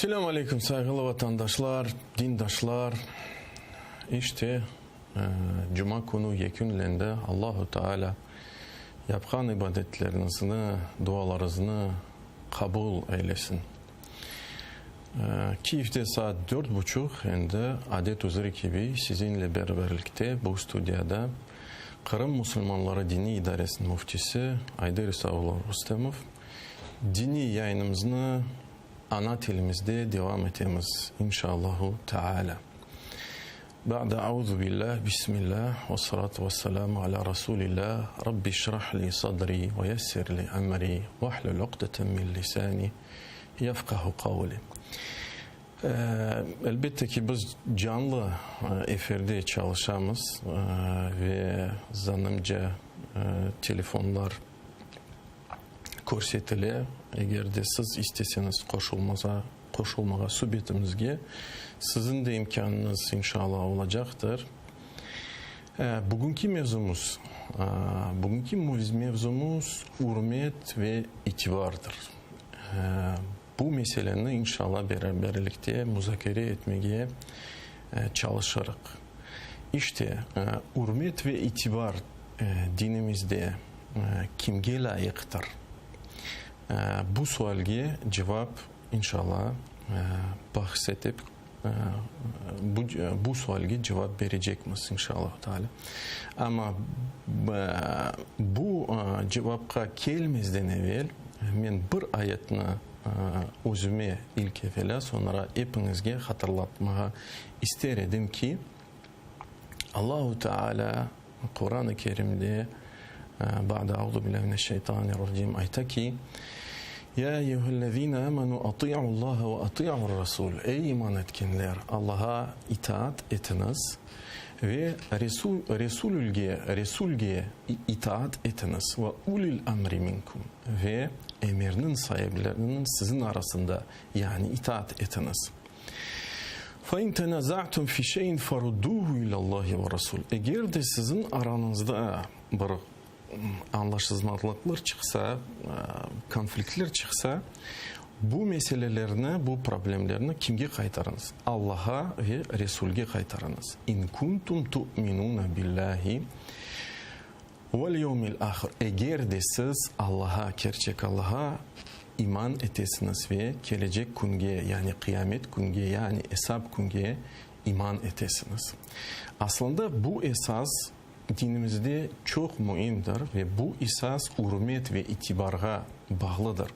Selâm aleyküm, sayğılı vatandaşlar, dindaşlar! İşte, cuma künü yekünlendi. Allahu Teala yapqan ibadetleriñizni, dualarıñıznı qabul eylesin. Kiyevde saat dört buçuq, endi adet üzre kibi siziñle beraberlikte bu studiyada Qırım musulmanları diniy idaresiniñ müftisi Ayder İsa-oğlu Rustemov. Diniy yayınımıznı ana tilimizde devam etemiz, inşaallahu Teala. Ba'de auzu billah, bismillah, ve salatu ve selamu ala rasulillah, Rabbi şrah li sadri ve yessir li emri, vahlul uqdeten min lisani yefqahu qavli. Elbette ki, biz canlı efirde çalışamız ve zanımca telefonlar körsetile. Eger de siz isteseñiz qoşulmaza, qoşulmağa subetimizge, siziñ de imkânıñız, inşallah, olacaqtır. Bugünki mevzumız, bugünki mevzumız ürmet ve itibardır. Bu meseleni, inşallah, beraberlikte muzakere etmege çalışırıq. İşte, ürmet ve itibar dinimizde kimge lâyıqtır? Bu sualge cevap, inşallah, bahs etip, bu sualge cevap berecekmiz, inşallah Teala. Amma bu cevapqa kelmezden evel men bir ayetni özüme ilk evelâ, soñra epiñizge hatırlatmağa ister edim ki, Allahu Teala Quran-ı Kerimde, Ba'de auzu billahi mineşşeytanirracim, ayta ki, Ya eyyühellezine amenu ati'ullaha ve ati'ur-rasul, Ey iman etkenler, Allaha itaat etiñiz ve Resul, Resulülge, Resulge itaat etiñiz, ve ulil emri minkum, ve emirniñ saipleriniñ siziñ arasında, yani itaat etiñiz. Fe in tenaza'tum fi şeyin ferudduhu ilallahi ve rasul. Eger de siziñ arañızda bir añlaşılmazlıqlar çıqsa, konfliktler çıqsa, bu meselelerni, bu problemlerni kimge qaytarıñız? Allaha ve Resulge qaytarıñız. İn kuntum tu'minuna billahi vel yevmil ahir. Eger de siz Allaha, kerçek Allaha iman etesiñiz ve kelecek künge, yani qıyamet künge, yani esap künge iman etesiñiz. Aslında bu esas dinimizde çoq müimdir ve bu esas ürmet ve itibarğa bağlıdır.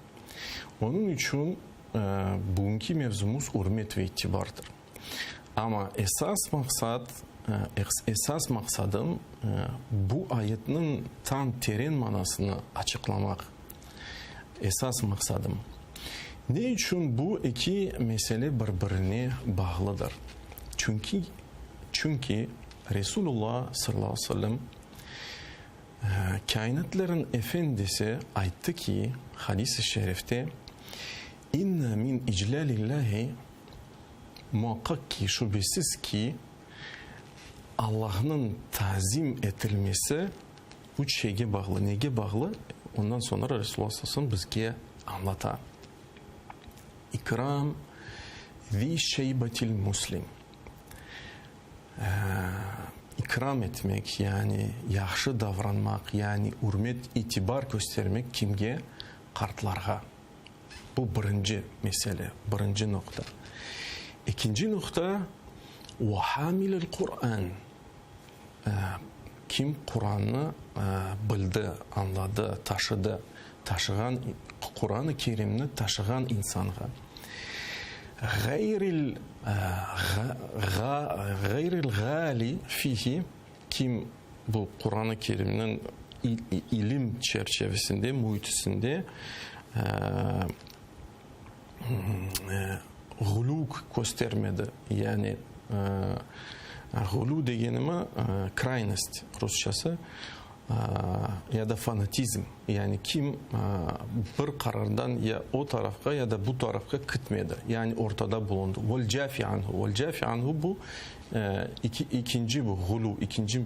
Onıñ içün bugünki mevzumız ürmet ve itibardır. Amma esas maqsat, esas maqsadım bu ayetniñ tam teren manasını açıqlamaq. Esas maqsadım. Ne içün bu eki mesele bir-birine bağlıdır? Çünki, çünki Resulullah sallallahu aleyhi ve sellem, Kâinatların Efendisi ayttı ki, hadis-i şerifte, İnne min iclâlillâhi, Muaqqaq ki, şübesiz ki, Allahnıñ tazim etilmesi üç şeyge bağlı. Nege bağlı? Ondan soñra Resulullah sallallahu aleyhi ve sellem bizge añlata. İkram zi şeybetil muslim. İkram etmek, yani yahşı davranmaq, yani ürmet, itibar köstermek kimge? Qartlarğa. Bu birinci mesele, birinci noqta. Ekinci noqta, ve hamilil Quran, kim Qurannı bildi, añladı, taşıdı, taşığan, Quran-ı Kerimni taşığan insanğa. Ğayril ğayril ğali fihi, kim bu Quran-ı Kerimniñ ilim çerçevisinde, müitisinde ğulû köstermedi, yani ğulû degenimi kraynost rusçası, ya da fanatizm, yani kim bir qarardan ya o tarafqa, ya da bu tarafqa kitmedi, yani ortada bulundı. Vel cafi anhu, vel cafi anhu bu ikinci bu ğulû, ikinci,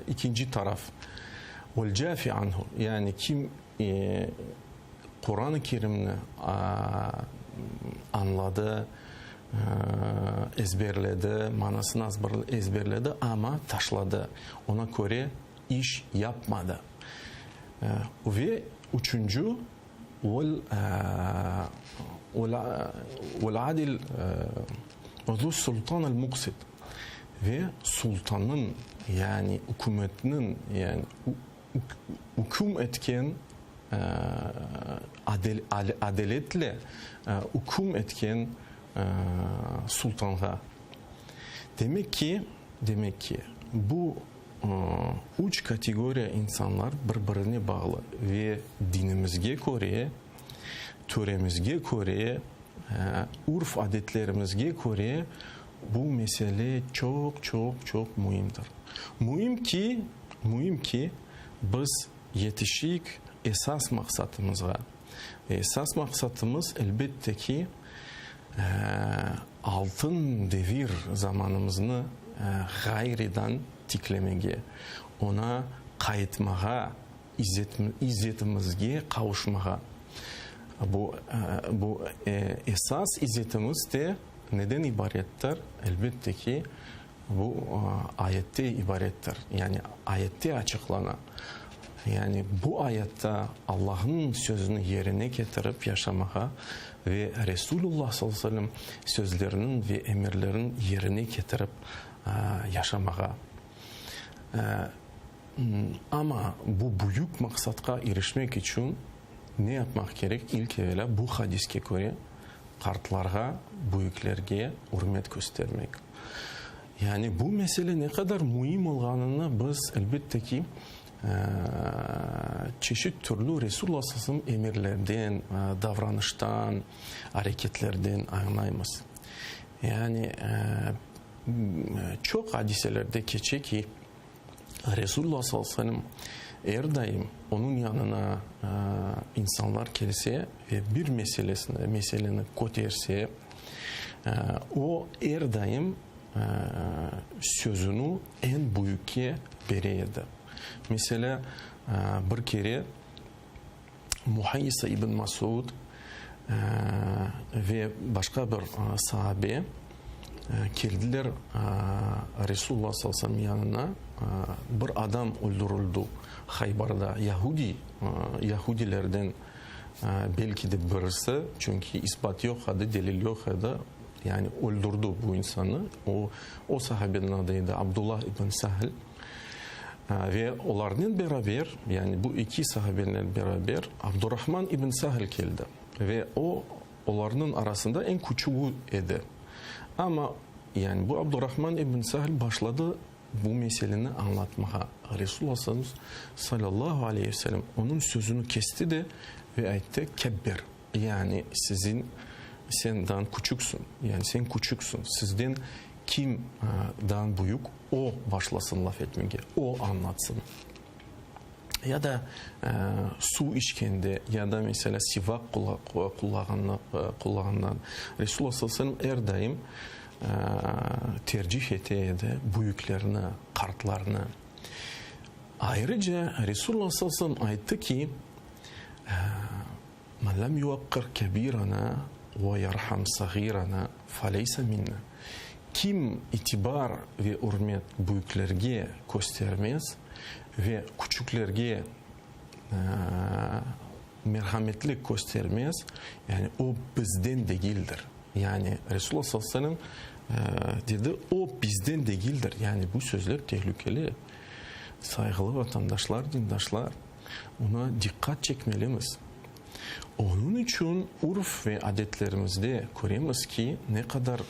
ikinci taraf. Vel cafi anhu, yani kim Quran-ı Kerimni añladı. Ezberledi, manasını ezberledi, amma taşladı, oña köre iş yapmadı. Ve üçünci, vel-adil zu-sultan al-muqsit, ve sultannıñ, yani ükümetniñ, yani üküm etken, adaletle üküm etken sultanğa. Demek ki, demek ki, bu üç kategoriya insanlar bir-birine bağlı ve dinimizge köre, töremizge köre, urf-adetlerimizge köre bu mesele çoq, çoq, çoq müimdir. Müim ki, müim ki, biz yetişeyik esas maqsatımızğa. Ve esas maqsatımız, elbette ki, altın devir zamanımıznı ğayrıdan tiklemege, oña qaytmağa, izzetimizge qavuşmağa. Bu, bu esas izzetimiz de neden ibarettir? Elbette ki, Bu ayette ibarettir, yani ayette açıqlana. Yani bu ayatta Allahnıñ sözüni yerine ketirip yaşamağa ve Resulullah sallallahu aleyhi ve sellem sözleriniñ ve emirleriniñ yerine ketirip yaşamağa. Amma bu büyük maqsatqa irişmek içün ne yapmaq kerek? İlk evelâ bu hadiske köre qartlarğa, büyüklerge ürmet köstermek. Yani bu mesele ne qadar müim olğanını biz, elbette ki, çeşit türlü Resulullah sallallahu aleyhi ve sellem emirlerden, davranıştan, areketlerden añlaymız. Yani çoq adiselerde keçe ki, Resulullah sallallahu aleyhi ve sellem er daim onıñ yanına insanlar kelse ve bir meselesini, meseleni köterse, o er daim sözüni eñ büyükke bere edi. Meselâ, bir kere Muhayyisa ibn Masud ve başqa bir saabe keldiler Resulullah sallallahu aleyhi ve sellem yanına, bir adam öldürildi Haybarda, yahudiy, yahudilerden belki de birisi, çünki isbat yoq edi, delil yoq edi, yani öldürdi bu insannı, o, o sahabeniñ adı edi Abdullah ibn Sahl. Ve olarnen beraber, yani bu eki sahabenen beraber Abdurrahman ibn Sahl keldi. Ve o, olarnıñ arasında eñ küçügi edi. Amma, yani bu Abdurrahman ibn Sahl başladı bu meseleni añlatmağa. Resulullah salâllahu aleyhi ve sellem onıñ sözüni kesti de ve ayttı, Kebber, yani siziñ, sen daa küçüksiñ, yani sen küçüksiñ, sizden kim daa büyük, O başlasın laf etmege, o añlatsın. Ya da suv içkende, ya da, meselâ, sivak qullağanda Resulullah sallallahu aleyhi ve sellem er daim tercih ete edi büyüklerni, qartlarnı. Ayrıca Resulullah sallallahu aleyhi ve sellem ayttı ki, Men lem yuvaqqir kebirana ve yerham sağirana feleyse minna. Kim itibar ve ürmet büyüklerge köstermez ve küçüklerge merhametlik köstermez, yani o bizden degildir. Yani Resulullah sallallahu aleyhi ve sellem dedi, o bizden degildir. Yani bu sözler tehlikeli. Sayğılı vatandaşlar, dindaşlar. Oña diqqat çekmelimiz. Onıñ içün urf ve adetlerimizde köremiz ki, ne qadar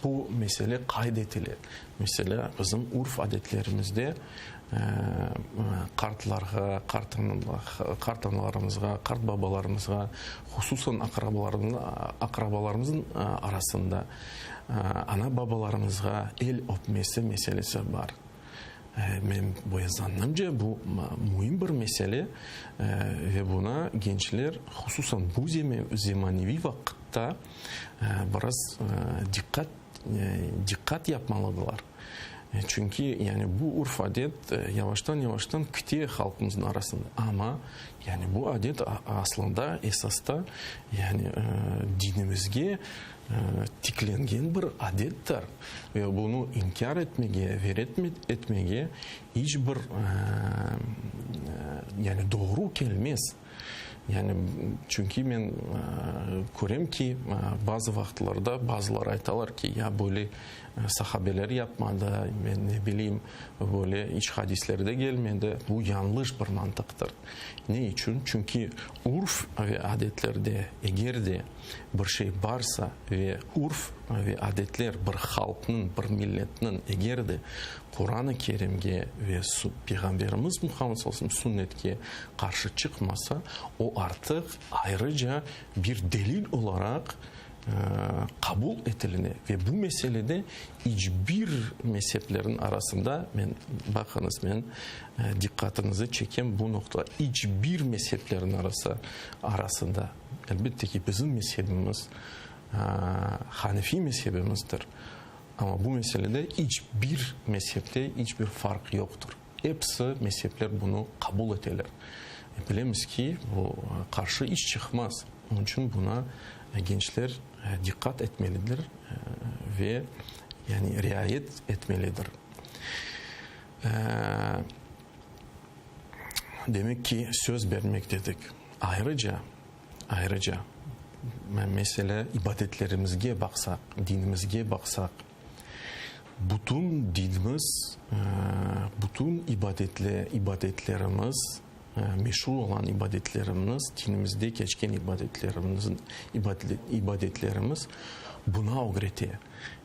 bu mesele qayd etile. Meselâ, bizim urf-adetlerimizde qartlarğa, qartanalarımızğa, qartbabalarımızğa, hususan aqrabalarımıznıñ arasında ana-babalarımızğa el öpmesi meselesi bar. Men zannımca, bu müim bir mesele ve buna gençler, hususan bu zemaneviy vaqıtta biraz diqqat diqqat yapmalıdırlar. Çünki, yani, bu urf-adet yavaştan-yavaştan kite halqımıznıñ arasında. Amma, yani, bu adet aslında, esasta, yani, dinimizge tiklengen bir adettir. Ve bunı inkâr etmege ve red etmege iç bir, yani, doğru kelmez. Yani, çünki men körem ki, bazı vaqıtlarda bazıları aytalar ki, ya böyle sahabeler yapmadı, men ne bileyim, böyle iç hadislerde kelmedi. Bu yañlış bir mantıqtır. Ne içün? Çünki urf ve adetlerde eger de bir şey barsa ve urf ve adetler bir halqnıñ, bir milletniñ eger de Quran-ı Kerimge ve Peyğamberimiz Muhammed sallallahu aleyhi ve sellem sünnetke qarşı çıqmasa, o artıq ayrıca bir delil olaraq qabul etiline ve bu meselede iç bir mezheplerniñ arasında, men, baqıñız, men diqqatıñızı çekem bu noqta, iç bir mezheplerniñ arası, arasında, elbette ki, bizim mezhebimiz, Hanefi mezhebimizdir, Amma bu meselede iç bir mezhepte iç bir farq yoqtır. Episi mezhepler bunı qabul eteler. Bilemiz ki, bu qarşı iç çıqmaz. Onıñ içün buna gençler diqqat etmelidir ve yani riayet etmelidir. Demek ki, söz bermek dedik. Ayrıca, Ayrıca, meselâ, ibadetlerimizge baqsaq, dinimizge baqsaq, bütün dinimiz, bütün ibadetler, ibadetlerimiz, meşur olğan ibadetlerimiz, dinimizde keçken ibadetlerimiz, ibadetlerimiz buna ögrete,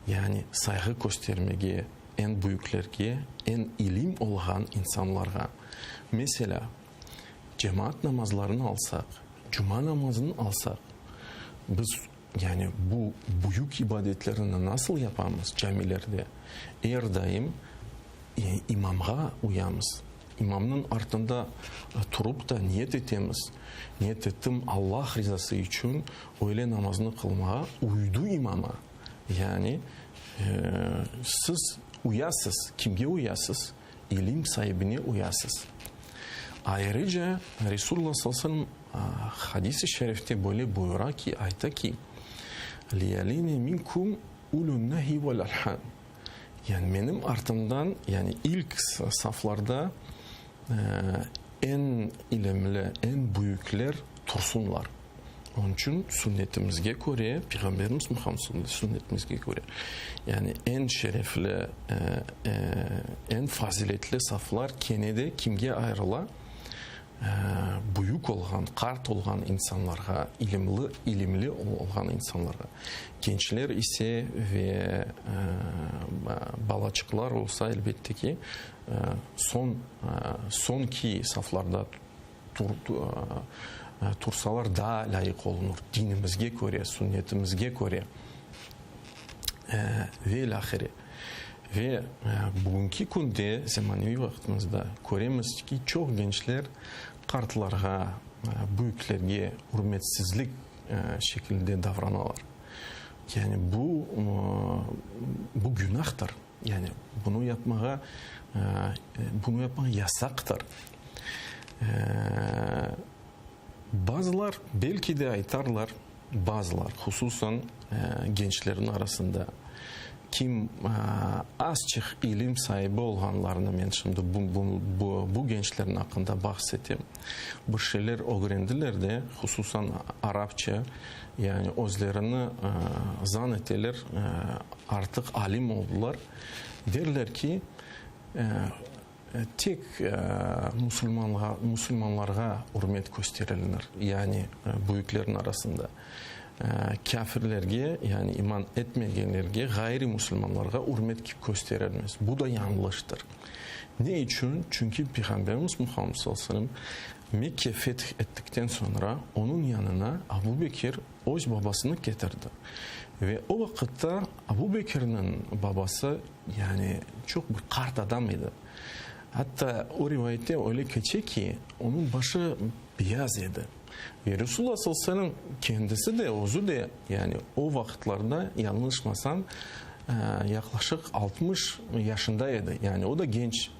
yani sayğı köstermege eñ büyüklerge, eñ ilim olğan insanlarğa. Meselâ, Cemaat namazlarını alsaq, cuma namazını alsaq, biz, yani, bu büyük ibadetlerni nasıl yapamız camilerde? Er daim imamğa uyamız. İmamnıñ artında turıp da niyet etemiz, Niyet ettim Allah rizası içün öyle namazını qılmağa, uydu imama. Yani, siz uyasız. Kimge uyasız? İlim saibine uyasız. Ayrıca, Resulullah sallallahu aleyhi ve sellem hadis-i şerifte böyle buyura ki, ayta ki, Liyelini minkum ulun-nehi vel-erham. Yani menim artımdan, yani ilk saflarda eñ ilimli, eñ büyükler tursunlar. Onıñ içün sünnetimizge köre, Peyğamberimiz Muhammed sünnetimizge köre, yani eñ şerefli, eñ faziletli saflar kene de kimge ayırıla? Büyük olğan, qart olğan insanlarğa, ilimli, ilimli olğan insanlarğa. Gençler ise ve balaçıqlar olsa, elbette ki, soñ, soñki saflarda tursalar daa lâyıq olunur, dinimizge köre, sünnetimizge köre ve ilâhre. Ve bugünki künde, zemaneviy vaqtımızda köremiz ki, çoq gençler qartlarğa, büyüklerge ürmetsizlik şekilde davranalar. Yani bu, bu günahtır. Yani bunı yapmağa, bunı yapmaq yasaqtır. Bazılar belki de aytarlar, bazılar, hususan gençlerniñ arasında, kim azçıq ilim saibi olğanlarını, men şimdi bu, bu gençlerniñ aqqında bahs etem, bir şeyler ögrendiler de, hususan arapça, yani özlerini zan eteler, artıq alim oldılar, derler ki, tek musulmanlarğa ürmet kösterilinir, yani büyüklerniñ arasında, kâfirlerge, yani iman etmegenlerge, ğayri musulmanlarğa ürmet kösterilmez. Bu da yañlıştır. Ne içün? Çünki Peyğamberimiz Muhammed sallallahu aleyhi ve sellem Mekke feth ettikten soñra onıñ yanına Abu Bekir öz babasını ketirdi. Ve o vaqıtta Abu Bekirniñ babası, yani çoq bir qart adam edi. Atta o rivayette öyle keçe ki, onıñ başı beyaz edi. Ve Resulullah sallallahu aleyhi ve sellem kendisi de, özü de, yani o vaqıtlarda, yañlışmasam, yaqlaşıq 60 yaşında edi, yani o da genç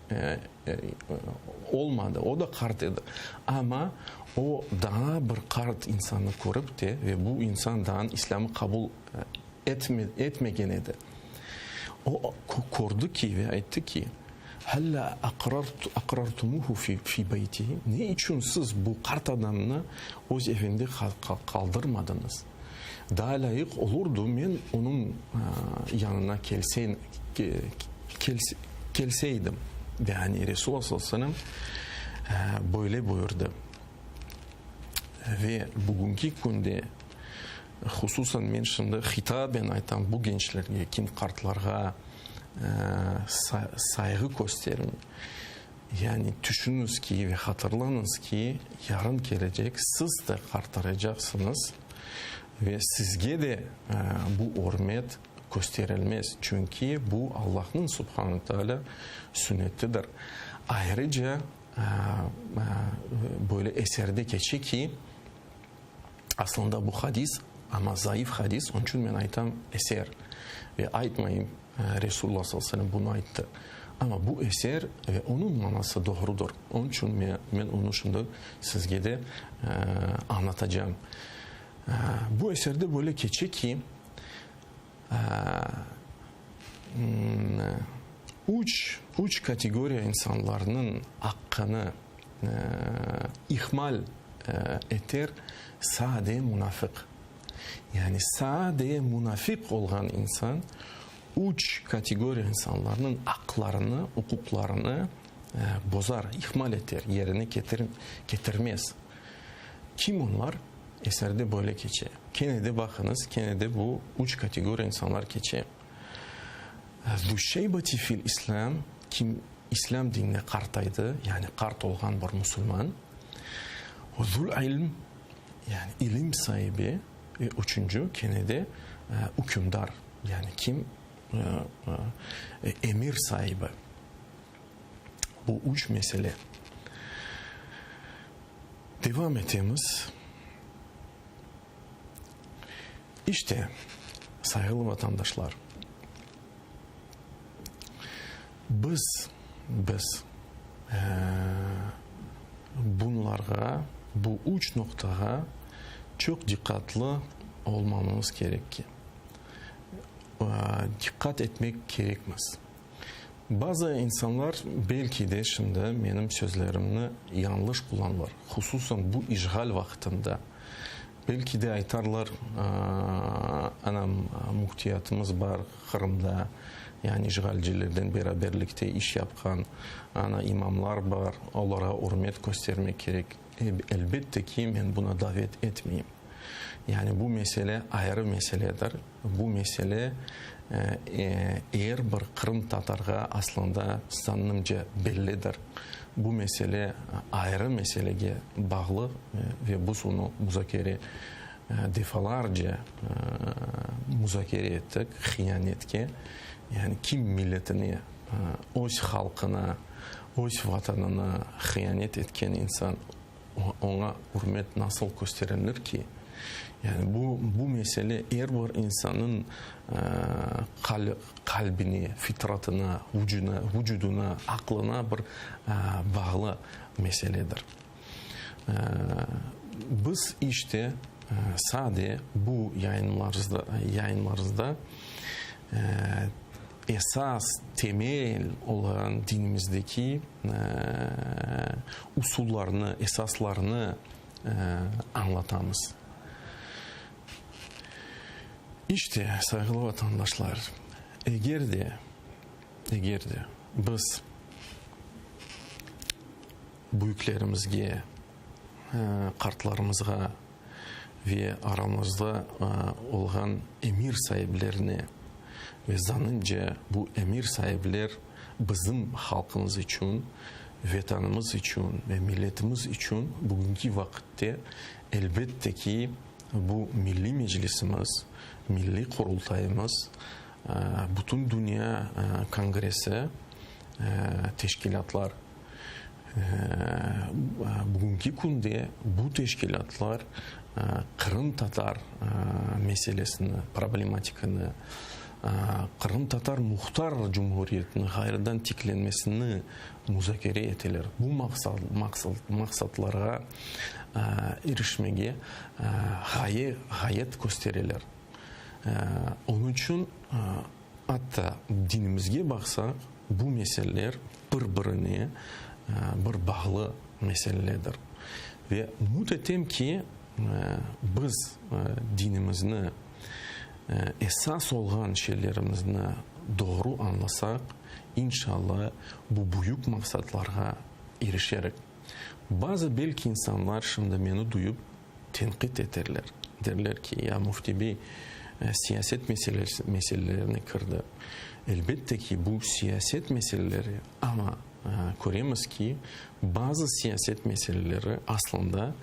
olmadı, o da qart edi. Amma o daa bir qart insannı körip de, ve bu insan daa İslâmı qabul etmegen edi, o kördi ki, ve ayttı ki, Hallâ aqrartumuhu fi beytihi, ne içün siz bu qart adamnı öz evinde qaldırmadıñız? Daa lâyıq olurdı, men onıñ yanına kelseydim. Yani Resulullah sallallahu aleyhi ve sellem böyle buyurdı. Ve bugünki künde, hususan men şimdi hitaben aytam bu gençlerge, kim qartlarğa sayğı köstermey, Yani tüşüñiz ki ve hatırlañız ki, yarın kelecek siz de qartaracaqsıñız ve sizge de bu ürmet kösterilmez, çünki bu Allahnıñ, subhane taalâ, sünnetidir. Ayrıca böyle eserde keçe ki, Aslında bu hadis, amma zayıf hadis, onıñ içün men aytam eser ve aytmayım Resulullah sallallahu aleyhi ve sellem bunı ayttı. Amma bu eser ve onıñ manası doğrudır. Onıñ içün men onı şimdi sizge de añlatacağım. Bu eserde böyle keçe ki, üç, üç kategoriya insanlarnıñ aqqını ihmal eter sade munafiq. Yani sade munafiq olğan insan üç kategoriya insanlarnıñ aqlarını, uquqlarını bozar, ihmal eter, yerine ketirmez. Kim onlar? Eserde böyle keçe. Kene de baqıñız, kene de bu üç kategoriya insanlar keçe. Zuşşeybati fil islâm, kim İslâm dinine qartaydı, yani qart olğan bir musulman, zul ilm, yani ilim saibi, ve üçünci, kene de ükümdar, yani kim emir saibi. Bu üç mesele. Devam etemiz. İşte, sayğılı vatandaşlar, biz, biz bunlarğa, bu üç noqtağa çoq diqqatlı olmamız kerek ki, diqqat etmek kerekmiz. Bazı insanlar belki de şimdi menim sözlerimni yañlış qullanlar, hususan bu işğal vaqtında. Belki de aytarlar, anam, müftiyatımız bar Qırımda, yani işğalcilerden beraberlikte iş yapqan, ana, imamlar bar, olarğa ürmet köstermek kerek. Elbette ki, men buna davet etmeyim. Yani bu mesele ayrı meseledir. Bu mesele er bir qırımtatarğa aslında, zannımca, bellidir. Bu mesele ayrı meselege bağlı ve biz onı muzakere defalarca muzakere ettik, hiyanetke, yani kim milletine, öz halqına, öz vatanına hiyanet etken insan, Oña ürmet nasıl kösterilir ki? Yani bu, bu mesele er bir insannıñ qalbine, fitratına, vucudına, aqlına bir bağlı meseledir. Biz işte sade bu yayınlarızda, yayınlarızda esas, temel olğan dinimizdeki usullarnı, esaslarnı añlatamız. İşte, sayğılı vatandaşlar, eger de, eger de biz büyüklerimizge, qartlarımızğa ve aramızda olğan emir saiplerine ve zanımca bu emir saipler bizim halqımız içün, Vetanımız içün ve milletimiz içün bugünki vaqıtte elbette ki bu Milliy Meclisimiz, Milliy Qurultayımız, Bütün Dünya Kongressi, teşkilâtlar, Bugünki künde bu teşkilâtlar qırımtatar meselesini, problematikini. Qırımtatar Muhtar Cumhuriyetiniñ ğayrıdan tiklenmesini muzakere eteler. Bu maqsatlarğa irişmege ğaye ğayet köstereler. Onıñ içün atta dinimizge baqsaq, bu meseleler bir-birine bir bağlı meselelerdir. Ve ümüt etem ki, biz dinimizni, esas olğan şeylerimizni doğru añlasaq, inşalla, bu büyük maqsatlarğa irişerik. Bazı belki insanlar şimdi meni duyıp tenqit eterler, derler ki, ya Müfti bey siyaset meselelerine kirdi. Elbette ki, bu siyaset meseleleri, amma köremiz ki, bazı siyaset meseleleri aslında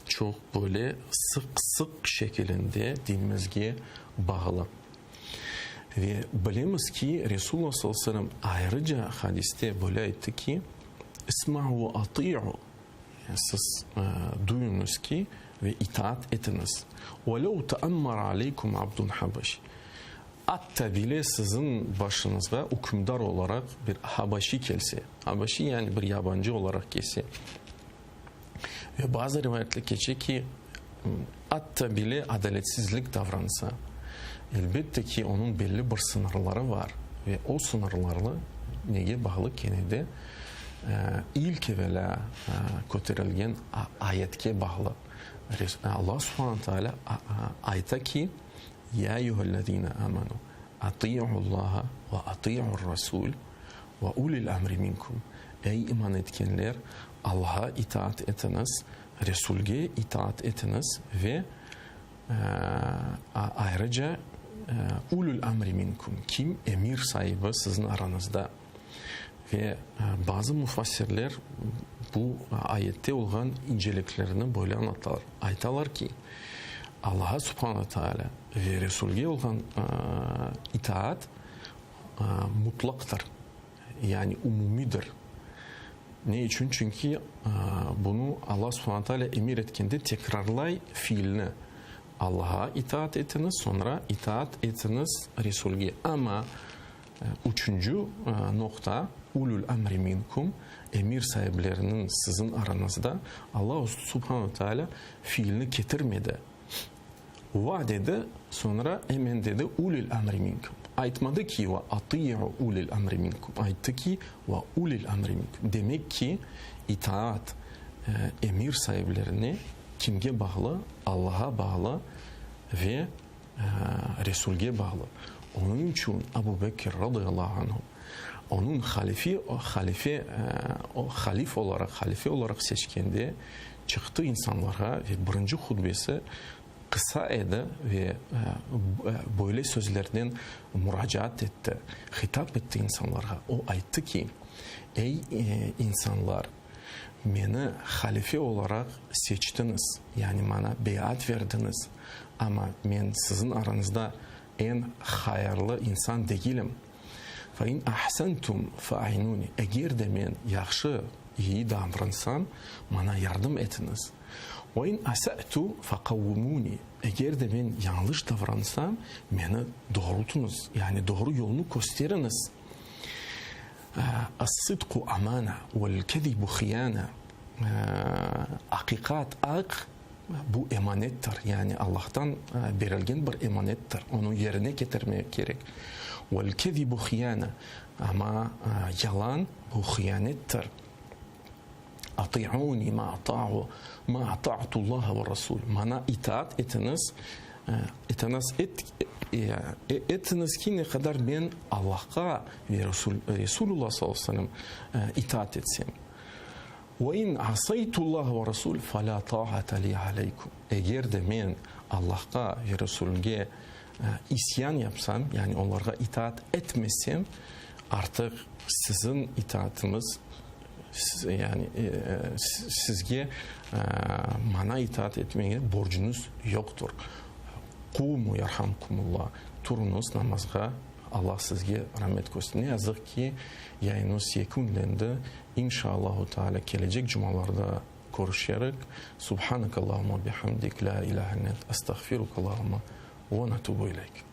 çoq böyle sıq-sıq şekilinde dinimizge bağlı. Ve bilemiz ki, Resulullah sallallahu aleyhi ve sellem ayrıca hadiste böyle ayttı ki, İsma'u ve ati'u, siz duyuñız ki, ve itaat etiñiz. Ve lev teammara aleykum abdun habeşi, atta bile siziñ başıñızğa ükümdar olaraq bir habeşi kelse, habeşi yani bir yabancı olaraq kelse. Ve bazı rivayetler keçe ki, atta bile adaletsizlik davransa, elbette ki, onıñ belli bir sıñırları bar ve o sıñırlarlı nege bağlı kene de ilk evelâ köterilgen ayetke bağlı. Allah subhane teala ayta ki, Ya eyyühellezine amanu, ati'ullaha ve ati'ur-rasul ve ulil amri minkum, Ey iman etkenler, Allaha itaat etiñiz, Resulge itaat etiñiz ve ayrıca ulül amri minkum, kim emir saibi siziñ arañızda. Ve bazı mufassirler bu ayette olğan inceliklerni böyle añlatalar, aytalar ki, Allaha subhane ve teala ve Resulge olğan itaat mutlaqtır, yani umumidir. Ne içün? Çünki bunı Alla subhane teala emir etkende tekrarlay fiilni, Allağa itaat etiñiz, soñra itaat etiñiz Resulge. Amma üçünci noqta, ulül amri minkum, emir saipleriniñ siziñ arañızda, Alla subhane teala fiilni ketirmedi. Va dedi, soñra emen dedi, ulil amri minkum. Aytmadı ki, va ati'u ulil amri minkum, ayttı ki, va ulil amri minkum. Demek ki, itaat emir saiplerine kimge bağlı? Allağa bağlı ve Resulge bağlı. Onıñ içün Abu Bekir radıyallahu anhu, onıñ halifi, halife, halif olaraq, halife olaraq seçkende, Çıqtı insanlarğa ve birinci hutbesi qısa edi ve böyle sözlernen muracaat etti, hitap etti insanlarğa. O ayttı ki, Ey, insanlar, meni halife olaraq seçtiñiz, yani maña beyat verdiñiz, amma men siziñ arañızda eñ hayırlı insan degilim. Fe in ahsentum fe ainuni, eger de men yahşı, iyi davransam, maña yardım etiñiz. Ve in asa'tu fe qavvimuni, eger de men yañlış davransam, meni doğrultıñız, yani doğru yolnı kösteriñiz. As-sıdqu amana vel-kezibu hıyana, aqiqat, aq, Bu emanettir, yani Allahtan berilgen bir emanettir, onı yerine ketirmek kerek. Vel-kezibu hıyana, amma yalan, bu hıyanettir. Ati'uni ma ata'u, ma ata'tullaha ve rasul, maña itaat etiñiz, etiñiz, etiñiz ki, ne qadar men Allahqa ve Resulullah sallallahu aleyhi ve sellem itaat etsem. Ve in asaytullaha ve rasul fe la ta'ate li aleykum, eger de men Allahqa ve Resulge isyan yapsam, yani olarğa itaat etmesem, artıq siziñ itaatıñız, yani sizge maña itaat etmege borcuñız yoqtur. Qumu yarhamkumullah, turuñız namazğa, Allah sizge ramet köstersin. Ne yazıq ki, yayınımız yekünlendi. İnşaallahu Teala kelecek cumalarda körüşerik. Subhanakallahumma bihamdik, la ilahe illa ent, estağfiruka Allahumma ve natubu ileyk.